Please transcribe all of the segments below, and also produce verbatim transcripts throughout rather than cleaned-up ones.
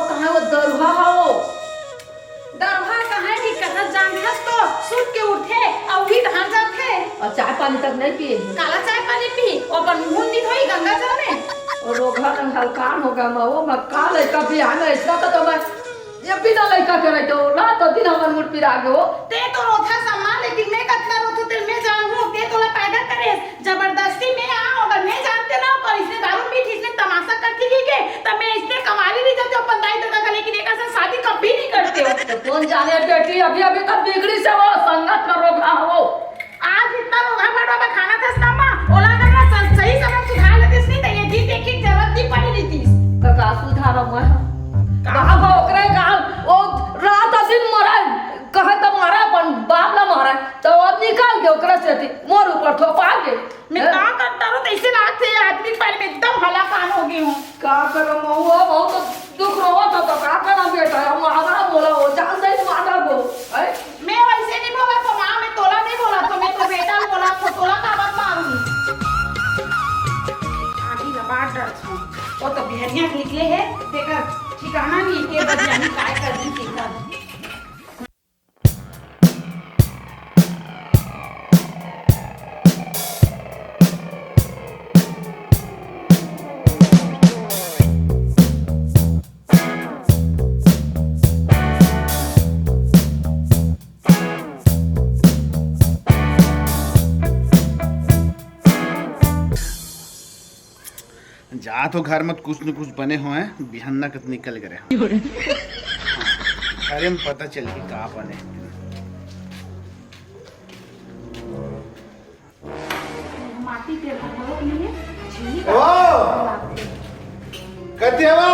कहाँ वो दरुहा हा वो? दरुहा कहाँ हे कि कहाँ जानथस तो सुत के उठे अउ उही डहार जाथे। अउ चाय पानी तक नहीं पिए हे। काला चाय पानी पी? वो अपन मुंह नहीं धोई गंगा जल में? वो रोगहा नंग हलकान हो गे मैं, वो मैं का लइका बिहान अइसना तो, तो मैं ये बिना लइका के रहितेंव, रात दिन हमर मुड़ पिरा गे हो। ते तो रोथस अम्मा, लेकिन मैं कतना रोथों तेला मैं जानहूँ, ते तोला पैदा करेस, जबरदस्ती मैं आंव, अगर मैं जानतेंव ना, ओकर इसने दारू पीथे, इसने तमाशा करथे कहिके, त मैं इसने कमारी रहि जातेंव अपन दाई ददा करा, लेकिन एकर संग शादी कभी नहीं करतेंव। त कोन जाने बेटी, अभी अभी तो बिगड़िस हे वो, संगत में रोगहा हो। आज इतना रोगहा भड़वा बखानत हस ना माँ, ओला अगर मैं स-, सही समय सुधार लेतेस नहीं, त ये दिन देखे के जरूरत नहीं पड़े रहितिस। का, का सुधारंव मैं? का? कहाँ बा ओकरे का? वो रात दिन मरे, कहे त मारे अपन बाप ला मारे, त वो निकल गे ओकरे सेती, मोर ऊपर थोपा गे। मैं हैं? का करथों, तइसे लागथे आदमी के बारे में एकदम हलाकान हो गे हूँ। का करंव महुआ, बहुत दुख रोवत हो तो का करंव बेटा, अब मारा बोला हो, जान दे मारा वो, हैं? मैं वइसे नहीं बोलत हों माँ, मैं तोला नहीं बोलत हों, मैं तो बेटा बोलत हों, तोला काबर मारूँ? आगी ला बार डरत हों, वो तो बिहनिया के निकले हे, तेकर ठिकाना नहीं, के बजे आही, काय करही, के करही। जा तो घर में कुछ न कुछ बने होय, बिहन्ना कत निकल गे रहे। अरे, में पता चलही का बने। माटी के भगवत में झिल्ली ओ! का कति हवो?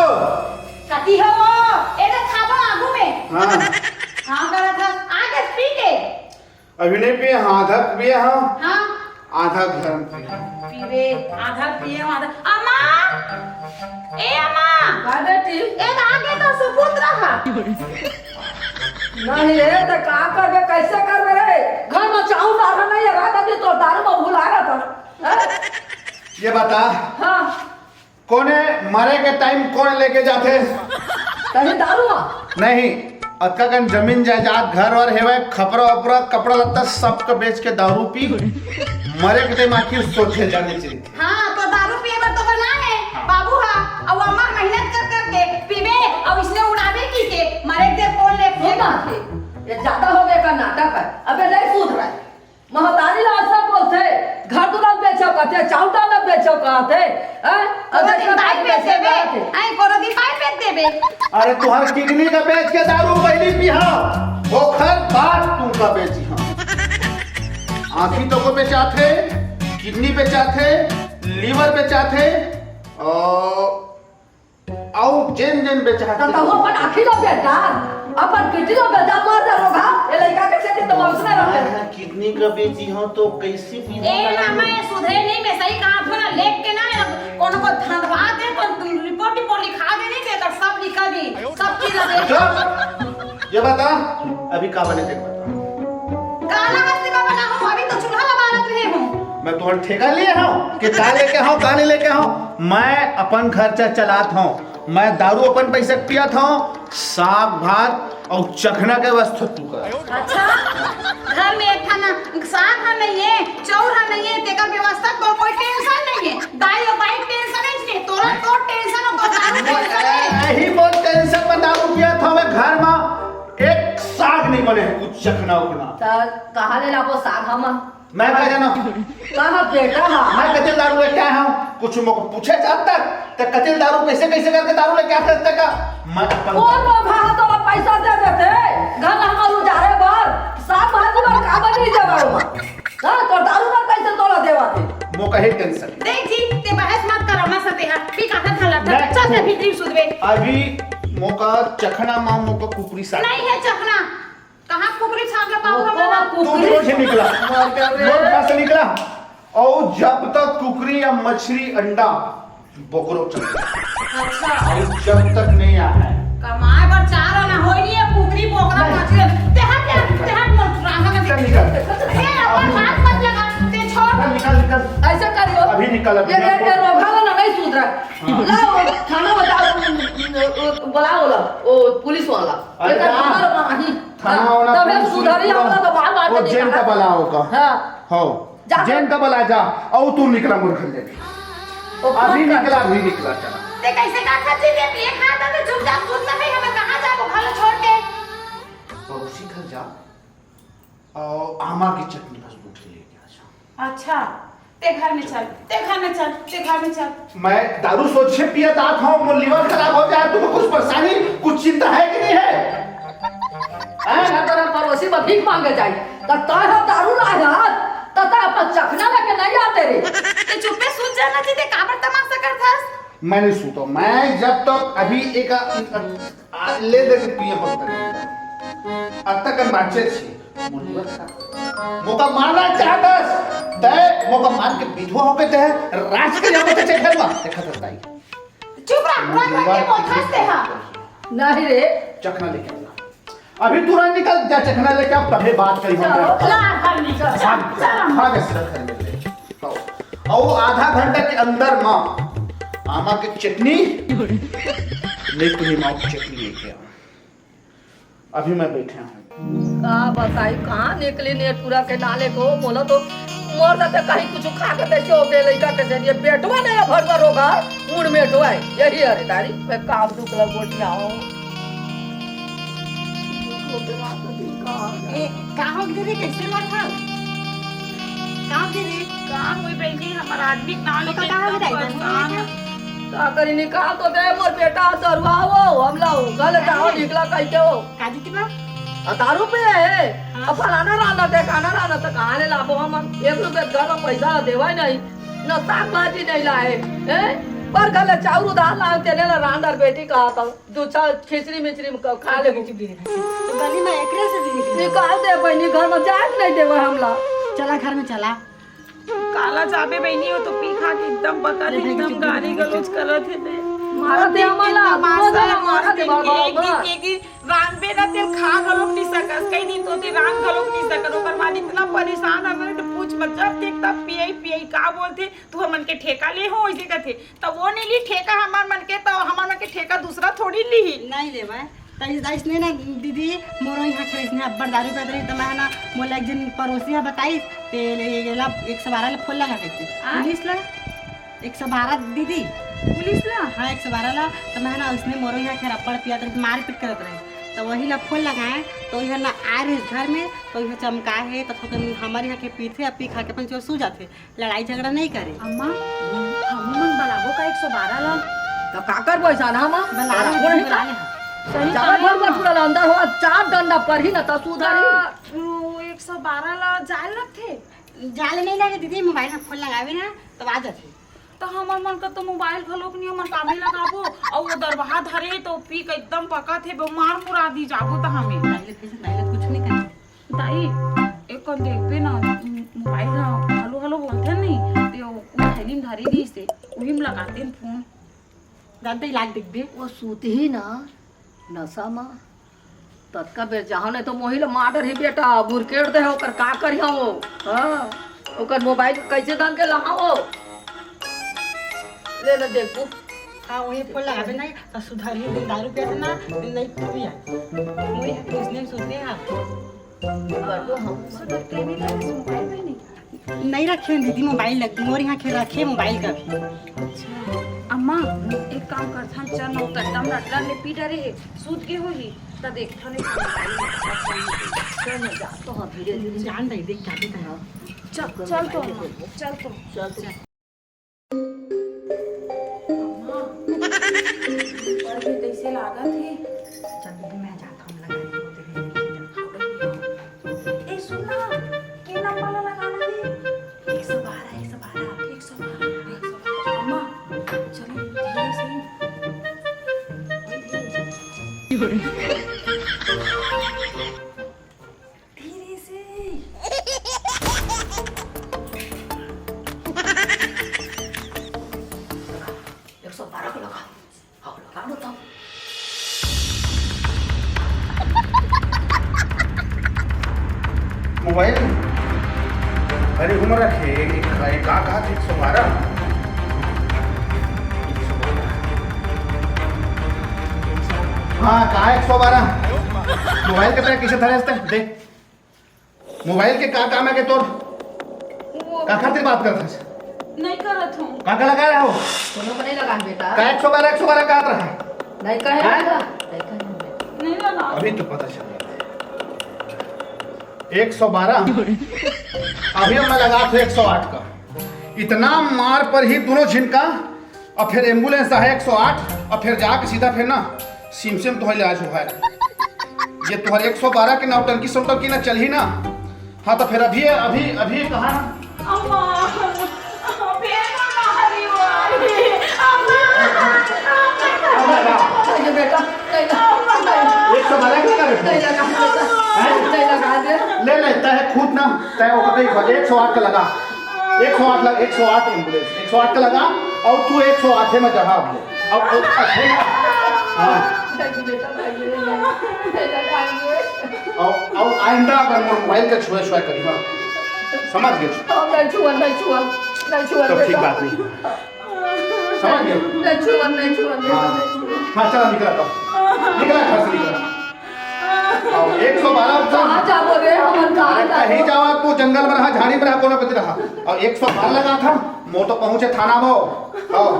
कति हवो? ए दे खाबो आगू में। हाँ। हाँ, करत हस। आ गे पी के। अभी नहीं पिए, हाँ, आधा पिए, हाँ। हाँ। आधा घर में पिए। पीबे, आधा पिए, आधा। अम्मा! ए अम्मा! का बेटी? ए आगे तो सुपुत्र हा। नहीं रे, त का करबे, कैसे करबे रे? घर में चाउर दाल नहीं है, रात दिन तो दारू में भुला रहा था। हैं? ये बता, हाँ। कोने मरे के टाइम कोन लेके जाथे? तही दारू हा? नहीं, अतका कन जमीन जायदाद, घर वर हेवय, खपरा उपरा, कपड़ा लत्ता, सबका बेच के दारू पी, मरे के टाइम आखिर सोचे जाने चाहिए। हाँ, तो दारू पिए बर तो बना है, हाँ। बाबू हा, अउ अम्मा मेहनत कर करके पीबे, अउ इसने उड़ाबे की के, मरे के कोन ले ये बात है, ये ज्यादा हो गया का नाटक है, अबे नहीं सुधरा है। महतारी ला अइसा बोलथे, घर दुआर बेचव कहथे, चाउर दाल ला बेचव कहथे, हैं? अउ कोनो दिन देखो दाई तो बेच कैसे देबे, कहथे। हैं, कोनो दिन दाई बेच देबे। अरे तुहर किडनी का बेच के दारू पहिली पीहा, ओखर बाद तू का बेचिहा। आँखी तो को बेचाथे, किडनी बेचाथे, लिवर बेचाथे, अउ अउ जेन जेन बेचाथे। त तहु अपन आँखी ला बेच डार, अपन किडनी ला बेच डार, मर जा रोगहा, ये लइका के सेती तो वंश में रहते। मैं किडनी का बेची हूँ तो कैसे पीहूँ? ए ना, मैं सुधरे नहीं, मैं सही कहा था ना, लेट के ना, कोनो को धंधवा दे, तो रिपोर्ट, रिपोर्ट लिखा दे नहीं, तो सब निकल दी, सब चीज अबे। चुप! ये बता, अभी का बने तेरे बता। काला हस्ती का बना हूँ, अभी तो चूल्हा लगा रख रहे हूँ। मैं तुम्हारा ठेका लिए हूँ कि का लेके हूँ, का नहीं लेके हूँ। मैं अपन खर्चा चलात हूँ। मैं दारू अपन पैसे पियत हूँ, साग भात अउ चखना के व्यवस्था तू कर। अच्छा, घर में एक ठन साग हा नहीं है, चाउर हा नहीं है, तेकर व्यवस्था तो कोई टेंशन नहीं है। दाई अउ बाई टेंशन ही नहीं, तोरा तो टेंशन हो, तो दारू टेंशन है। यही बहुत टेंशन में दारू पियत हूँ मैं घर में। एक साग नहीं बने, कुछ चखना उखना। त कहाँ ले लाबो साग हम? मैं का जाना? कहाँ बेटा हा? मैं कतेक दारू लेके आया हूँ, कुछ मोको पूछे आज तक? त कतेक दारू कैसे कैसे करके दारू लेके आते तक का? मैं अपन ओ बाबा, तोला पैसा दे देते, घर हमर उजारे बर, साग भाजी बर का बनी देवा ओमा? हाँ, तो दारू बर कैसे तोला देवा थे? मोका ही टेंशन। देख जी, ते बहस मत कर, मैं सते हा, पी का था लगा, नहीं। चल ते भीतरी सुधवे। अभी मोका चखना मा मोका कुकरी साग। नहीं है चखना। कहाँ कुकरी छाप ला पाऊ वो हमला? तो कुकरी। तू मुंह से निकला। मार के रे। मुंह से निकला। और जब तक कुकरी या मछली, अंडा, बोकरो चल। अच्छा। और जब तक नहीं आ रहा है। कमाए बर चार आना होई नहीं है, कुकरी, बोकरा, नहीं। मछली। ते हट यार, ते हट मोर रांगा में चल निकल। ए, अपन हाथ मत लगा, ते छोड़। निकल, निकल, निकल। ऐसा करियो। अभी निकल, अभी ये, ये, निकल। ये रोगहा वाला नहीं सुधरा। हाँ। लाओ, खाना बताओ। ओ, ओ, बुलाओ ओला, ओ पुलिस वाला। अरे एकर जा। नंबर वहाँ ही। थाना हाँ, वाना तबे पुलिस सुधरी वाला। हमला तो मार मार वो के जेन निकाला। तबला ओका। हाँ। हो। जा। जेन तबला जा, अउ तू निकला मोर घर ले। ओ अभी फोन कर। निकला, अभी निकला, चला। ते कैसे का खाती ते पिए खाता ते चुपचाप सुत ना भाई, हमें कहाँ जाबो घर छोड़ के? पड़ोसी घर जा। अउ आमा के चटनी बस दू ठे लेके आ जा। अच्छा, ते घर में चल, ते घर में चल, ते घर में चल। मैं दारू सोझे पियत आत हूँ, मोर लिवर खराब हो जाए, तुमको कुछ परेशानी, कुछ चिंता है कि नहीं है? हैं? अगर हम पड़ोसी में भीख मांगे जाई, त तय हम दारू लाए हाथ, त तय अपन चखना लेके नहीं आते रे। ते चुप्पे सूत जाना चाहिए, काबर तमाशा करथस? मैं नहीं सूता। मैं जब तक अभी एक, आ, ले दे के पिए होत नहीं। अब तक बांचे छी। मोर लिवर खराब। मोका मारना चाहतस। तय मोका मार के विधवा होके तय राज के यहाँ बचे घर में। देखा था ताई। चुप रह, रह, रह के बोल, हंसते हैं। नहीं रे। चखना लेके आना। अभी तुरंत निकल जा, चखना लेके आप तबे बात करी हम। चलो, ला, घर निकल। भाग, चल, चल। भाग, सीधा घर में ले। आओ। और आधा घंटा के अंदर माँ आमा के चटनी, नहीं तो माँ की चटनी लेके आओ। अभी मैं बैठे हूँ। का बताई, कहाँ निकली नेटुरा के नाले को, बोला तो मोर तो कहीं कुछ खा के तैसे हो गए लड़का के जरिए, बेटवा नहीं है भरवा रोगा, मुड़ में डोए, यही अरे दारी, मैं काम दुख लग गोटिया हूँ। ए, का हो गे रे, कैसे लग हल? का हो गे रे? का होई बहनी, हमर आदमी के नाम तो लेके का हो एकदम गे, परेशान। का करी, निकाल तो दे मोर बेटा, सरुआ हो, हम ला गल जाओ, अरे। निकला कह के हो। का दीदी बा? आ, दारू पे है। हाँ। अब फलाना रांधा, ठेकाना रांधा, तो कहाँ ले लाबो हम? एक रुपये घर में पैसा देवा ही नहीं, न साग भाजी नहीं लाए, हैं? पर गल चाउर उधार लाओ, तेने ला रांधर बेटी कहा था। दू चार खिचड़ी मिचड़ी में क-, खा लेबो। तो गली में एकरे से भी निकले। निकाल दे बहनी, घर में जाए के नहीं देवे हमला। चला घर में चला। काला जाबे बहनी, वो तो पी खा के एकदम बका ले एकदम बहनी, गाली गलौज करत हे बे। मारा दे हमला, मारा दे, मारा दे, एक दिन के, एक दिन रांधबे ना तेल खा घलोक नहीं सकस। कई दिन तो ते रांध घलोक नहीं सकस। ओकर बाद इतना परेशान हवे तो पूछ मत। जब देख तब पियई पियई का बोलथे, तू हमन के ठेका ले हो, ऐसे कथे। त वो नहीं ली ठेका हमर मन के, त हमर मन के ठेका दूसरा थोड़ी ली। नहीं लेवय। त इस, इसने ना दीदी, मोरो यहाँ खेले इसने अब्बड़ दारू पीत रही, त मैं ना, मोला एक जन पड़ोसी ह बताइस, ते ले गेला एक सौ बारह ले फोन लगा के। आ? पुलिस ला? एक सौ बारह दीदी। पुलिस ला? हाँ, एक सौ बारह ला। त मैं ना, इसने मोरो यहाँ खेल अब्बड़ पियत रही, मारपीट करत रही, त वही ला फोन लगाए, त वही ना आए रही घर में, त वही चमका है, त थोकन हमर यहाँ के पीथे, अब पी खा के अपन चोर सो जाथे। लड़ाई झगड़ा नहीं करे। अम्मा, हमू मन बलाबो का एक सौ बारह ला? त का करबो अइसन, हाँ, माँ? बलाबो, बलाबो नहीं बलाबो। सही जावे कहा, घर में अम्मा। पूरा अंदर हो, चार डंडा पर ही ना त सुधरी। त, वो एक सौ बारह ला जाए लगथे? जाए नहीं लगे दीदी, मोबाइल में फोन लगावे ना, तब आ जाथे। त हमर मन का तो मोबाइल घलोक नहीं, हमन कामे लगाबो, अउ वो दरवाहा धरे तो पी के एकदम पका थे, मार मुरा दी जाबो त हमें। पहले, पहले कुछ नहीं करे। दाई, एक कन देखबे ना, मोबाइल ह हेलो हेलो बोलथे नहीं, ते ओ, ओ थैली में धरे रहिसे, उही में लगाते हैं फोन। जानते ही लाग देखबे। वो सूत ही ना, नशा मा। ततका बेर जहाँ नहीं तो मोही ल मार डरही बेटा, बुरकेट दे ओकर का करिहा वो। हाँ, ओकर मोबाइल कैसे धन के लहा वो। ले ना देखबो। हाँ, वही फोन लगाबे नहीं, तो सुधर ही दिन दारू पिया था ना, दिन नहीं पिया। वही है, उसने सोते हैं। करबो हम। सुधर तेरी तरह से मोबाइल भी नहीं। नहीं रखे हैं दीदी मोबाइल, लग मोर यहाँ के रखे मोबाइल का भी। अच्छा। अम्मा, एक काम करथन, चल ना, तो एकदम रटरट ले पी डरे हे, सूत गे होही, त देखथन एक मोबाइल में। चल ना, जा तो हाँ, धीरे धीरे। जान रही, देख क्या देख रहा। चल, चल तो अम्मा, चल तो। चल तो। अम्मा, ऊपर भी तैसे लागत हे। चल दीदी, मैं जाता हूँ, लगा दे, वो तेरे लिए। ए, सुन ना, के नंबर ला लगाना हे? एक सौ बारह, एक सौ बारह, एक सौ बारह, एक सौ बारह। अम्मा, चलो, धीरे से। धीरे से। एक सौ बारह को लगा। हाँ, लगा दो तो। मोबाइल? अरे, उम्र रखे, एक, एक का कहा था, एक सौ बारह? एक सौ बारह। हाँ, का एक सौ बारह? मोबाइल के पैक कइसे धरे हस तैं? दे। मोबाइल के का काम हे के तोर? वो का खातिर बात करत हस? नहीं करत हूँ। का का लगा रहा हो? कोनो को नहीं लगा बेटा। का एक सौ बारह, एक सौ बारह का रहा? नहीं कहे हैं? बेटा, नहीं कहे हैं बेटा। नहीं लगा। अभी तो पता चल रहा है। एक सौ बारह। अभी हम लगा थे एक सौ आठ का। इतना मार पड़ही दोनों झिन का, अउ फेर एम्बुलेंस आहे एक सौ आठ, अउ फेर जाके सीधा फेर ना सिमसिम तुहर इलाज होवय। ये तुहर एक सौ बारह के नौटंकी सौटंकी ना चलही ना, हाँ, तो फेर अभी, अभी, अभी कहा ना। अम्मा, फेर ना हरी वाली। अम्मा, अम्मा, अरे बेटा, नहीं लगा, नहीं। एक सौ बारह के लगा बेटा। नहीं लगा बेटा। हैं? नहीं लगा दे। ले, ले, तैं खुद ना, तैं ओकर एक सौ आठ का लगा। एक सौ आठ लग-, एक सौ आठ एम्बुलेंस, एक सौ आठ का लगा, अउ तू एक सौ आठ में जहाँ हो। अब, अब, अब, हाँ। नहीं बेटा, नहीं, नहीं, नहीं, नहीं, नहीं, नहीं। अउ, अउ आइंदा अगर मोर मोबाइल के छुए छुए करी, हाँ। समझ गए? हाँ, नहीं छुआ, नहीं छुआ, नहीं छुआ तो ठीक बेटा। बात नहीं। समझ गए? नहीं छुआ, नहीं छुआ, नहीं हाँ। छुआ। हाँ, चला निकला तो। निकला घर से निकला। अउ एक सौ बारह कहाँ जाबो रे, हमन कहाँ अरे कहीं जाबो? जावा, तू जंगल में रहा, झाड़ी में रहा, कोनो पति रहा। अउ एक सौ बारह लगा था, मोर तो पहुँचे थाना में। हाँ।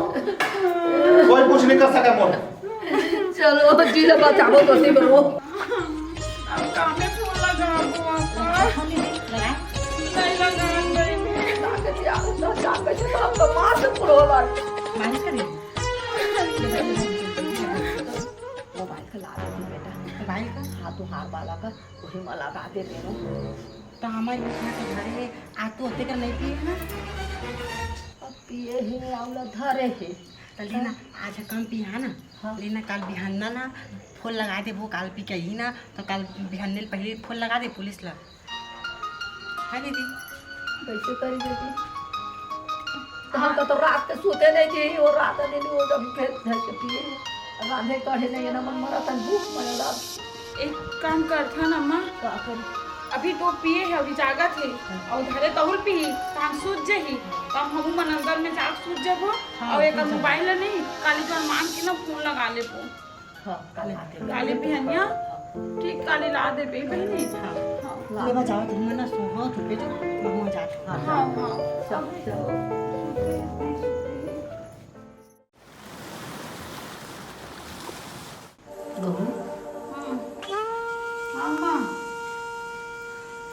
कोई कुछ नहीं कर सके मोर। चलो, जी ला बचाबो तो सी बरो। अब कामे फोन लगाबो, पापा। नहीं लगान रही। ताकत यार, तो ताकत से तो हम तो मार से पुरो बार। मालिश करिए। मोबाइल का ला दे बेटा। मोबाइल का? हाँ, तुहार वाला का, वही में लगा दे तेरे। तो हमारे यहाँ के घरे आ तो होते कर नहीं पिए ना? अब पिए हे, आंवला धरे हे। तो लेना, आज कम पिया ना। हाँ। लेना, काल बिहान ना, ना फोन लगा देबो, काल पी के ही ना, तो काल बिहान ले पहले फोन लगा दे पुलिस ला। हाँ दीदी। कैसे करी दीदी? तो हम तो रात के सोते नहीं थे, वो रात दिन वो जब फिर धर के पिए, रांधे कढ़े नहीं ना मन मरा तन भूख मरेला। एक काम करथन अम्मा, का करी? अभी तो पिए हे, अभी जागत हे, हाँ। अउ धरे तहुल पीही, तहां सूत जही, तब हमू मन अंदर में जाग सूत जबो, हाँ, अउ एक सूत जबो। मोबाइल ला नहीं, काली तो मान के ना फोन लगा लेबो। हाँ, काली ला दे। काली बिहनिया, ठीक, काली ला देबे बहिनी। हाँ। हाँ। ले बचाओ, तुम ना सोहो, चुपे चुप, मैं हो जात हूँ। हाँ, हाँ। चल, चल। बहू। हाँ। हाँ, माँ।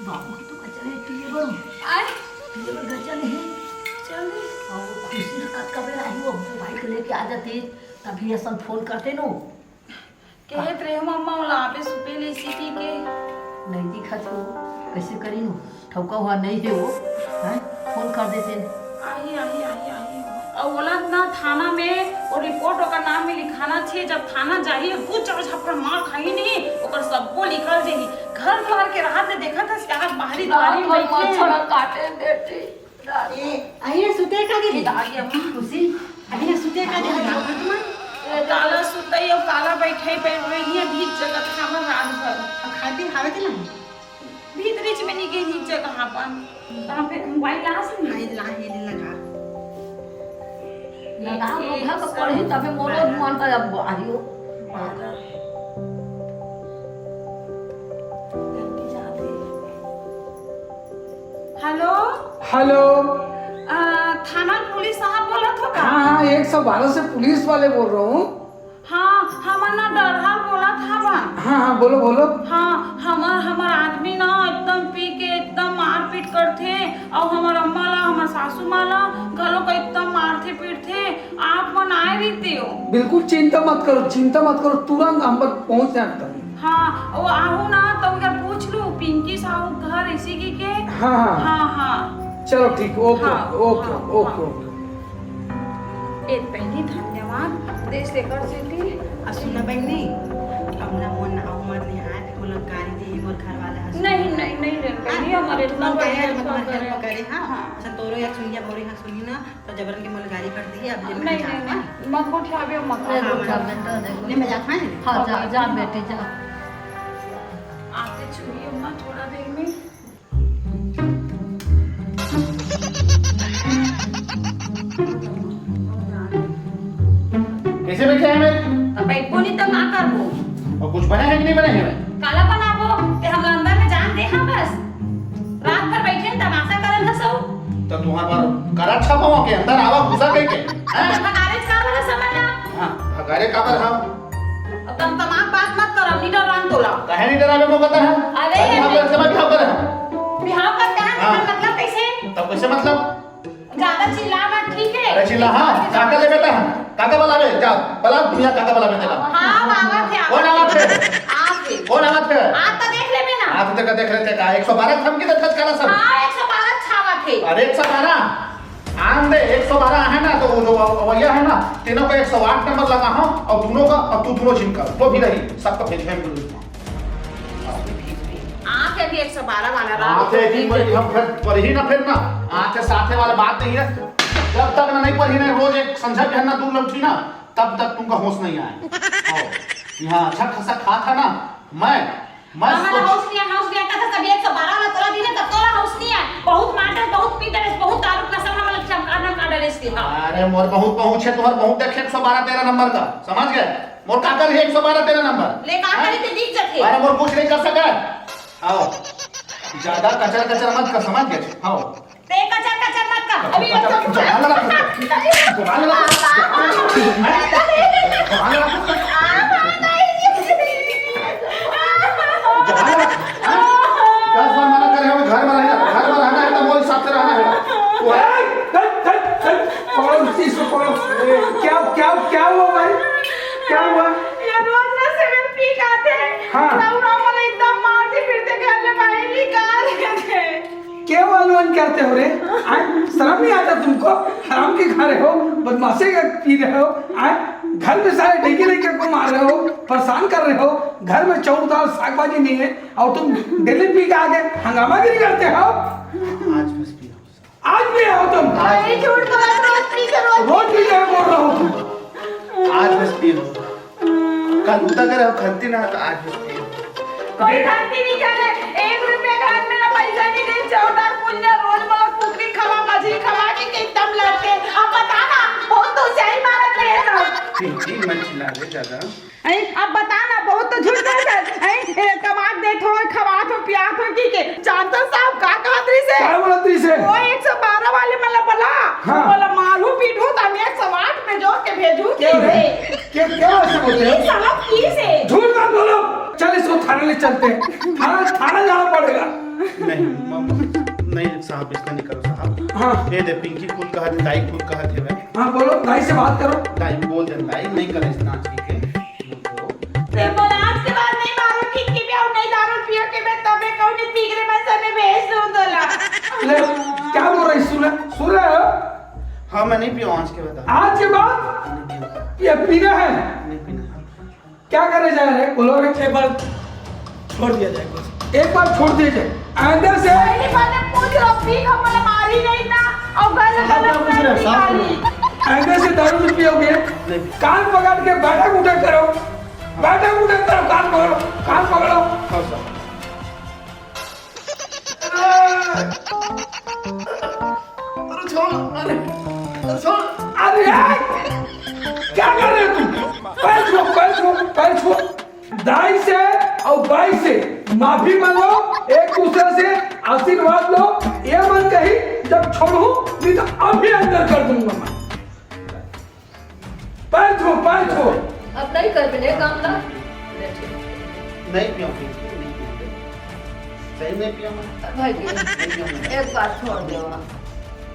बाबू तो गजल है, पिए बर। आय? पिए बर गजल है। चल दे। अउ खुशी कब कब आई वो बाइक लेके आ जाती, तभी असन फोन करते नो। कहत रहे हो, "अम्मा, ओला आबे सुते ले इसी पी के।" नहीं दिखत हो, कैसे करी नो? ठौका हुआ नहीं है वो, हैं? फोन कर देते। आही, आही, आही, आही। अउ ओला ना थाना में वो रिपोर्ट ओकर नाम में लिखाना छे। जब थाना जाही, कुछ और झापड़ मार खाही नहीं, ओकर सबको निकल जाही। घर द्वार के राहत ले देखत हस, आज बाहरी रात दुआरी में बइठे मच्छर हैं। काटे बेटी। ए, अहिने सुते का दे? ए, दाई अम्मा। खुशी, अहिने सुते का दे? ए, काला सुतई अउ काला बइठई पे रहिए भीत जगत हमर रात भर। अब खाए पी खावे के ना? भीतरीच में नहीं गई नीचे कहाँ पर। तहाँ पे मोबाइल ला से नहीं? ला, ये ले लगा। लगा, एक, वो घर एक, पर पढ़ी, सब तबे मोरो बारह। मन का अब आइयो। बारह। हेलो। हेलो। अ, थाना पुलिस साहब बोलत हो का? हाँ, हाँ, एक सौ बारह से पुलिस वाले बोल रहा हूँ। हाँ, हमन ना डरहल बोलत हवन। हाँ, हाँ, बोलो, बोलो। हाँ, हमर, हमर आदमी ना एकदम पी के एकदम मारपीट करथे, अउ हमर अम्मा ला, हमर सासू माँ ला घलो का एकदम मारथे पीटथे। आप मन आए रहिते हो। बिल्कुल चिंता मत करो, चिंता मत करो, तुरंत हम पर पहुँच जाए। हाँ, वो आहू ना, तो उधर पूछ लू, पिंकी साहू घर इसी की के? हाँ, हाँ। हाँ, हाँ। चलो ठीक, ओके, हाँ, ओके, हाँ, ओके, हाँ। ओके। ए, बहिनी, धन्यवाद, देश लेकर से थी। आ, सुना बहिनी, अब ना मोर नाव मत ले, हाँ, फिर वो लोग गाली दी, मोर घर वाला हंस नहीं, नहीं, नहीं, नहीं, बहिनी, हाँ, हमारे तुम इतना लोग बढ़िया कहे, मत, मत करे। मत करे, हाँ। हाँ। अच्छा, तोरो एक सुनिया, भौरी हाँ सुनी ना, तो जबरन के मोला गाली कर दिही, अब ले मैं नहीं, जात नहीं, हूँ। नहीं, मत गोठियाबे, मत हाँ, हाँ, गोठियाबे। हाँ। ले, मैं जात हूँ। हाँ, जा, जा बेटी, जा। आते छुई अम्मा थोड़ा देर में। कैसे बैठे हैं मैं? अब बैठो नहीं तो ना करबो। अउ कुछ बने हे कि नहीं बने हे? काला बनाबो, ते हमला अंदर में जान दे, हाँ बस। रात भर बइठे तमाशा करन हसौ। त तुँहर बर करा छपवा के अंदर आवा घुसा कहिके, हैं? भगारे काबर हस हमन ला? हाँ, भगारे काबर हँव? अब तमाक बात मत कर, अब नहीं डरान तोला। काहे नहीं डराबे मोर करा? अरे, अभी हम ये लोग समय बिहाव करे हन। बिहाव कर कहाँ? हाँ। मतलब कइसे? तब कइसे मतलब? ज्यादा चिल्ला मत, ठीक हे? अरे चिल्ला, हाँ, काका ले बेटा, हाँ, काका बलाबे, जा, बला दुनिया काका बलाबे तेला। हाँ, आवत हे, कौन आवत हे? आवत हे। कौन आवत हे? आ तो देख लेबे ना। आ तो तेका देख लेते का, एक सौ बारह के धमकी देत हस काला सब। हाँ, एक सौ बारह छावत हे। अरे एक सौ बारह, आन दे, एक सौ बारह आहे ना, तो वो जो अवैया हे ना, तीनों का एक सौ आठ नंबर लगा हूँ, अउ दोनों का, अउ तू दोनों जिनका, वो भी रही, सबका भेज, भेज, भेज। आथे अभी एक सौ बारह वाला रात। आथे दिन पर हम फिर पढ़ी ना फिर ना। आथे साथे वाला बात नहीं है। जब तक ना नहीं पढ़ी ना, रोज एक संझा के ना दूर लौटी ना, तब तक तुमका होश नहीं आए। आओ। यहाँ अच्छा खासा खा था ना, मैं, मैं हमारा सोच- होश नहीं है, होश नहीं है, कहता सब एक सौ बारह वाला तोला दिन है, तब तोला होश नहीं है। बहुत मार डाले, बहुत पी डाले, बहुत दारू नशा में मतलब चमका, नमका डाले इसके, हाँ। अरे मोर बहुत पहुँच है, तुम्हार बहुत देखे एक सौ बारह तेरह नंबर का, समझ गए? मोर का कर है एक सौ बारह तेरह नंबर? ले का हाँ? करी ते दिख जथे। अरे मोर कुछ नहीं कर सका। आओ। ज्यादा कचर कचर मत कर, समझ गए? आओ। ते कचर कचर मत कर। अभी कचर, एक तो जबान लगा। जबान लगा। जबान लगा। जबान लगा। हाँ? दस बार मना करे हो, घर में रहना, घर में रहना है तो वो हिसाब से रहना है। वो है। हट, हट, हट, हट। पड़ोसी से पड़ोस-, ए, क्या, क्या, क्या हुआ भाई? क्या हुआ? ये रोज ना सिगरेट पी के आथे। हाँ। तब ना बोले, एकदम मारती फिरते घर ले बाहर निकाल देथे। क्या वालवान करते हो रे? आय, शर्म नहीं आता तुमको? हराम के खा रहे हो, बदमाशी का पी रहे हो, आय, घर में सारे डेंगी लेके को मार रहे हो, परेशान कर रहे हो, घर में चाउर दाल साग भाजी नहीं है और तुम डेली पी के आके हंगामागिरी करते हो। आज बस पिया। आज भी आओ तुम। नहीं, झूठ बोला, रोज पी के, रोज रोज पी के बोल रहा हूँ तुम। आज बस पी लो। कल उतर कर रहो, खनती ना तो आज बस पी लो। कोई खनती नहीं करे। एक रुपया घर में ना पैसा नहीं दे, चौदह पुण्य रोज मतलब कुकरी खवा, मछली खवा के एकदम लड़ते। अब बता ना, बहुत तो सही मारत रहे ना। पिंकी, मत चिल्ला रे ज्यादा। हैं? अब बता ना, बहुत तो झूठ बोलत हस। हैं? ए, कमात देत हो, खवात हो, पियात हो, की के? जानथस साहब का कहत रहिस हे? का बोलत रहिस हे? वो एक सौ बारह वाले मन ला बला। हाँ। बोला, मारू पीटू, त हम एक सौ आठ में जोर के भेजू के रे। के, क्या ऐसे बोलते हो? ये साहब की से? झूठ मत बोलो। चल, इसको थाने ले चलते हैं। थाना, थाना जाना पड़ेगा। नहीं, मम-, नहीं साहब, इसका नहीं करो साहब। हाँ। ये दे, पिंकी खुद कहत, दाई खुद कहत हे भाई। हाँ, बोलो, दाई से बात करो। दाई बोल दे, दाई नहीं करे इतना, ठीक है? ते मोला आज के बाद नहीं मारो, ठीक के भी, और नहीं दारू पियो के मैं तबे कहूँ नहीं पी के मैं सने भेज दूँ तोला। ले, क्या बोल रही, सुन रहे, सुन रहे हो? हाँ, मैं नहीं पीऊँ आज के बाद। आज के बाद? नहीं पीऊँ। ये पीना है? नहीं पीना है। क्या करे जा रहे, बोलो रे? एक बार छोड़ दिया जाए बस। एक बार छोड़ दिया जाए। आइंदा से पहली बार मैं पूछ रहा हूँ, पी के मोला मारी नहीं ना, और गलत साहब, गलत क्या पूछ रहे हैं? साहब, निकाली। आइंदा से दारू नहीं पियोगे? नहीं। कान पकड़ के बैठक उठक करो, बैठक उठक करो, कान पकड़ो, कान पकड़ो। हाँ, साहब। अरे छोड़, अरे, अरे छोड़। अरे, क्या कर रहे हो तुम? पैर छुओ, पैर छुओ, पैर छुओ। दाई से और बाई से माफी मांगो, एक दूसरे से आशीर्वाद लो। ये मत कही जब छोड़ू नहीं तो अभी अंदर कर दूंगा मैं। पैर छुओ, पैर छुओ। अब नहीं कर बिने काम ना। नहीं पियो, नहीं पियो। सही में पियो मैं। भाई जी, नहीं पियो मैं। एक बार छोड़ दो आप।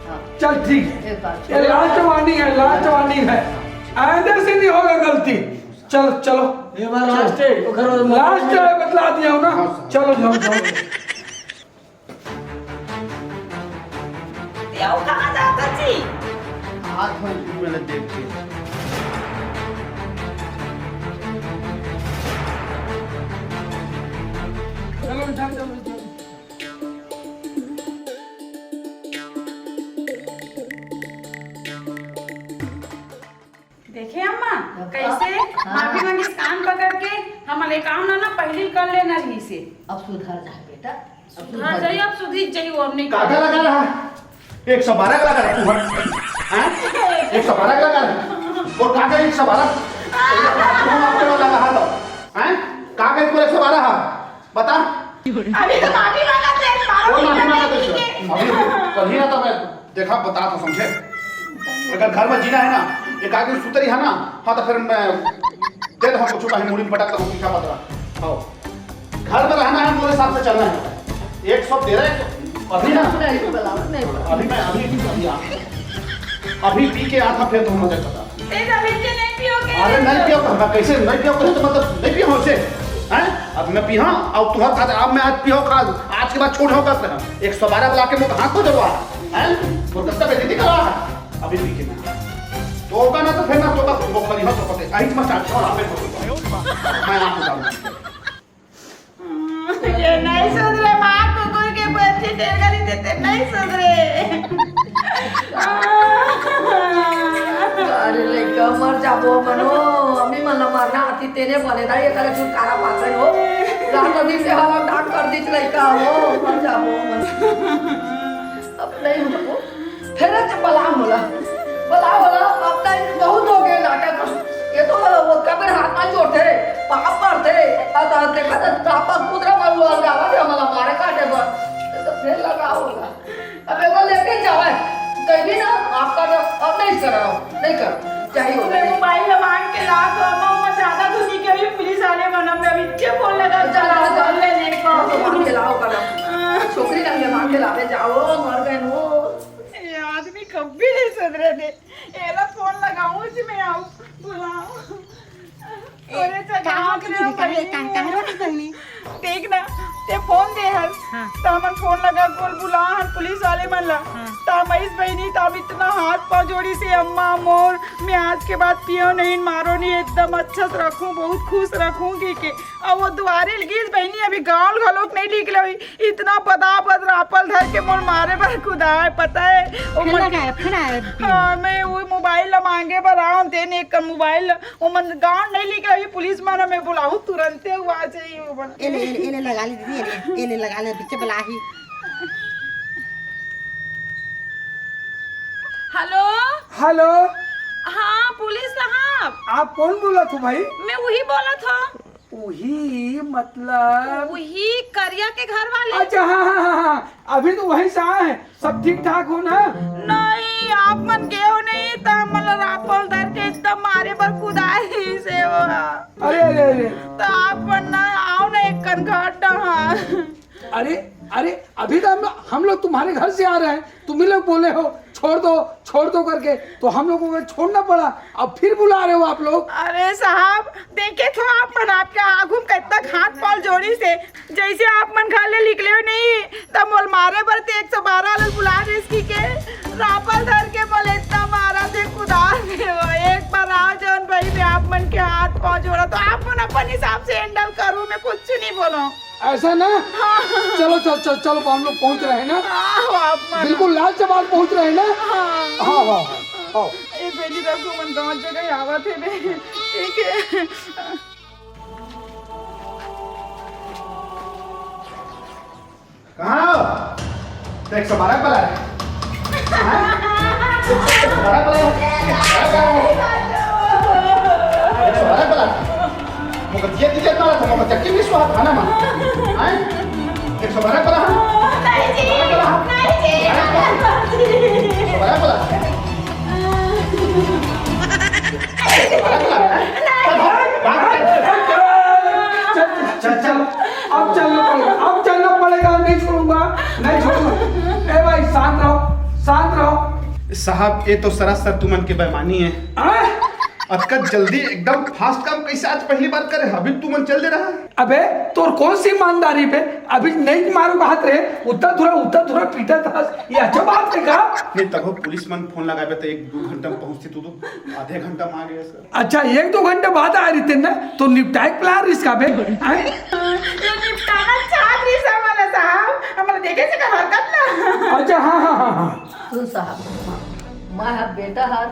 हाँ। चल ठीक है। एक बार ये छोड़। लास्ट वार्निंग है, लास्ट वार्निंग है। आइंदा से नहीं होगा गलती। चलो, चलो। ये बार लास्ट है, तो घर वाले लास्ट है, बतला दिया हूँ ना। हाँ, सर। चलो, जाओ, जाओ। ते अउ कहाँ जात हस जी? हाथ में तू मैंने देख के। चलो, उठा, चलो, चलो। देखे अम्मा, हाँ। कैसे हाँ। माफी मांगिस कान पकड़ के, हमन ले काम ना, ना पहली कर लेना रहिस हे। अब सुधर जा बेटा, अब सुधर सुधर जाई, जा। अब सुधरी जाई, वो अब नहीं काका करे। लगा रहा, एक सौ बारह का लगा रहा तू, हाँ? एक सौ बारह का लगा रहा, और काका एक सौ बारह, तुम आपके वाला लगा रहा था, हाँ? अभी तो माफी मांगा थे, मारो कोई माफी मांगा तो। अभी, अभी, कभी ना तो मैं देखा, बता तो समझे। अगर घर में जीना है ना, एक आदमी सुतरी है ना, हाँ, तो फिर मैं दे दो कुछ, कहीं मुड़ी में पटक दो, पीछा पतरा। हाँ। घर में रहना है, मेरे हिसाब से चलना है। एक सौ तेरह, एक सौ, अभी ना, नहीं, नहीं, नहीं। अभी मैं, अभी, अभी आ, अभी पी के आता, फिर तुम मजा करता। ए, तो अभी के नहीं पियोगे? अरे, नहीं पियो, मैं कैसे नहीं पियो, तो मतलब, नहीं पियो हमसे, हैं? अब मैं पिया, अब तुम्हारे साथ, अब मैं आज पियो, आज, आज के बाद छोड़ होगा, एक सौ बारह बुला के मुझे हाथ को जलवा, हैं? वो कब तक बेइज्जती करवा है? अभी पी के मैं। तो होगा ना, तो फिर ना, तो बस, वो करी हो, तो पते, आई तुम्हारा चाचा और आप, मैं आपको बताऊँ। ये नहीं सुधरे, माँ कुकुर के बच्चे टेंगरी देते नहीं सुधरे। अरे लइका, मर जाबो मनो, अम्मी मन ला मरना आती, तेने बने दा, ये करे छुटकारा पाकर हो। रात दिन से हवा डांट कर दी लइका हो, मर जाबो मनो। अब नहीं हो। फिर से बला मोला, बला मोला, अब तक बहुत हो गए नाटक। ये तो वो कबर हाथ में चोट है, पाप पड़ते, और तो देखा तो तापा कुतरा मारू और गावा दे हमारा मारे काटे पर। ये तो फिर लगा होगा। अब एक बार लेके जावे, कहीं भी ना आपका तो अब नहीं कर रहा हूँ, नहीं कर, चाहिए हो मेरे गया। मोबाइल ला मांग के ला तो अम्मा, अम्मा ज्यादा धुनी के भी पुलिस वाले मन में अभी के फोन लगा, चला, चला, चला। ले, ले, ले, तो मांग के लाओ कदम। हाँ। छोकरी लगे मांग के लावे जाओ, मर गए हो। ये आदमी कभी नहीं सुधरे दे। एला फोन लगाऊं जी मैं, आऊं, बुलाऊं। ए, अरे, चल, कहाँ के दीदी, कहाँ, कहाँ, कहाँ रोटी करनी? देख ना, ते फोन दे हर। हाँ। त हमन फोन लगा बोल बुला हन पुलिस वाले मन ला। हाँ। त मईस बहिनी त अब इतना हाथ पाँव जोड़ी से, "अम्मा मोर, मैं आज के बाद पियो नहीं, मारो नहीं, एकदम अच्छा से रखूं, बहुत खुश रखूंगी" के। अब वो दुआरे लगिस बहिनी, अभी गाँव घलोक नहीं निकले हुई। इतना पदापद रापल धर के मोर मारे बर कुदाए, पता है? ओ फिर मन लगाए, फिर आए। हाँ, मैं वो मोबाइल ला मांगे बर आऊं, देन एक मोबाइल ला, ओ मन गांव नहीं लेके आई, पुलिस मन मैं बुलाऊं, तुरंते वो आ जाई, ओ मन। एने, एने, एने लगा ले दीदी, एने, एने लगा ले, पीछे बुला ही। हेलो। हेलो। हाँ, पुलिस साहब। आप कौन बोला था भाई? मैं वही बोला था। उही मतलब? उही करिया के घर वाले। अच्छा, हाँ, हाँ, हाँ, हाँ। अभी तो वहीं से आए हैं। सब ठीक ठाक हो ना? नहीं, आप मन गए हो नहीं, तो हमन ला रापल धर के एकदम मारे बर कुदाए ही से हो। अरे, अरे, अरे। तो आप मन ना आओ ना एक कन घर डहा। अरे, अरे, अभी तो हम, हम लोग तुम्हारे घर से आ रहे हैं, तुम ही लोग बोले हो, "छोड़ दो, छोड़ दो" करके, तो हम लोगों को छोड़ना पड़ा। अब फिर बुला रहे हो आप लोग? अरे साहब, देखे तो आप मन, आपके आगू में कितना हाथ पाँव जोड़ी से, जैसे आप मन घर ले निकले हो नहीं, तब मोल मारे बर ते एक सौ बारह वाला बुला देस की के, रापल धर के बोले, "इतना मारा थे कुदार में हो, एक बार आ जाओ भाई, मैं आप मन के हाथ पाँव जोड़ा।" तो आप मन अपन हिसाब से हैंडल करो, मैं कुछ नहीं बोलो। ऐसा ना? हाँ। चलो, चलो, चलो, चलो, हम लोग पहुंच रहे हैं ना? हाँ, आप मन। बिल्कुल लाल चौक पहुंच रहे हैं ना? हाँ। हाँ, हाँ, हाँ, हाँ। ए, बेटी, रघु मन गाँव जगह आवत है बे। ठीक है। कहाँ हो? तो एक सौ बारह वाला है। हाँ? एक सौ बारह वाला है। एक सौ बारह वाला है। मोके दिया, दिया मारा था, मोके चक्की में स्वाद खाना मा। हाँ? एक सौ बारह वाला है। नहीं जी, नहीं जी, एक सौ बारह वाला है। चल, चल, चल, अब चलना पड़ेगा, अब चलना पड़ेगा, नहीं छोड़ूंगा, नहीं छोड़ूंगा। ए भाई, शांत रहो, शांत रहो। साहब, ये तो सरासर तुमन के बेईमानी है। हाँ? अतका जल्दी एकदम फास्ट काम कैसे आज पहली बार करे? अभी तुमन चल दे रहा है। अबे, तोर कौन सी ईमानदारी पे? अभी नहीं मारू बात रे, उतना थोड़ा, उतना थोड़ा पीटा था, ये अच्छा बात है का? नहीं, तब पुलिस मन फोन लगाए पे तो एक दो घंटा में पहुंचती, तू तो आधे घंटा में आ गया सर। अच्छा, एक दो घंटे बाद आ रही थी ना, तो निपटाए प्लान रिस्क अबे, हैं? ये निपटाना चाहत रही साहब, वाला साहब, हमला देखे से का हरकत ना। अच्छा, हाँ, हाँ, हाँ, हाँ। सुन साहब, मैं हर बेटा हर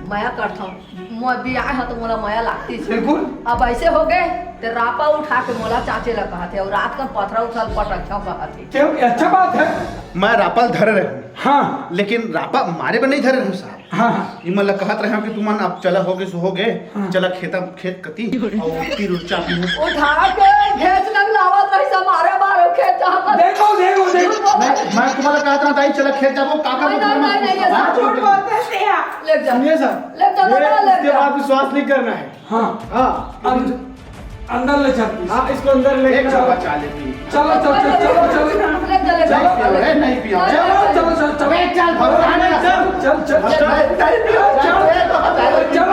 मया करता हूँ, मैं भी आए हूँ तो मोला मया लागती थी। बिल्कुल। अब ऐसे हो गए, ते रापा उठा के मोला चाचे ला कहा थे और रात का पथरा उठा पटक क्यों कहा थे? क्यों? ये अच्छा बात है। मैं रापल धरे रहे हूँ। हाँ। लेकिन रापा मारे बर नहीं धरे रहे हूँ साहब। हाँ, हाँ। इमन ला कहत रहे हो कि तुमन अब चला होगे सो होगे, हाँ। चला खेता, खेत कती, और तीर उर चापी हो। उठा के खेत नइ लावत रहिस, मारे मारो खेत जावत। देखो, देखो, देखो। मैं, मैं तुम्हारा कहता हूँ, दाई, चला खेत जाबो, काका को नहीं, नहीं, नहीं, नहीं, ऐसा हाँ? झूठ बोलते हैं आप। ले जा। सुनिए सर, ले जा, ये ले जा, ले इसके जा। बाद विश्वास नहीं करना है। हाँ। हाँ। अंदर ले चल। हाँ, इसको अंदर ले एक चलो। बचा लेती। चलो, चलो, चलो, चलो, चलो। ले जा, ले जा। चलो, अरे, नहीं पिया। चलो, चलो, चलो, चलो। अरे, चल, भगवान का चल, चल, चल, चल। नहीं, नहीं पिया। चल, चल, चल।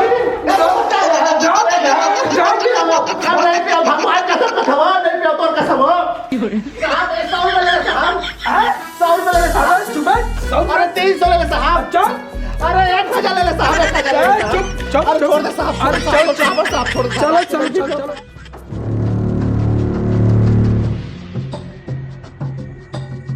चल, चल। नहीं पिया, भगवान कसम, कसम, नहीं पिया, तोर कसम हो। साहब, एक सौ रुपए ले ले साहब। हाँ? सौ रुपए ले ले साहब। चुप है, सौ रुपए। अरे, तीन सौ ले ले साहब। चल। अरे, एक हजार ले ले साहब, एक हजार ले ले साहब। चुप, चुप, अरे, चुप। छोड़ दे साहब, अरे, छोड़ दे साहब, चल, साहब, साहब, छोड़ दे साहब। चलो, चलो, चलो, चलो।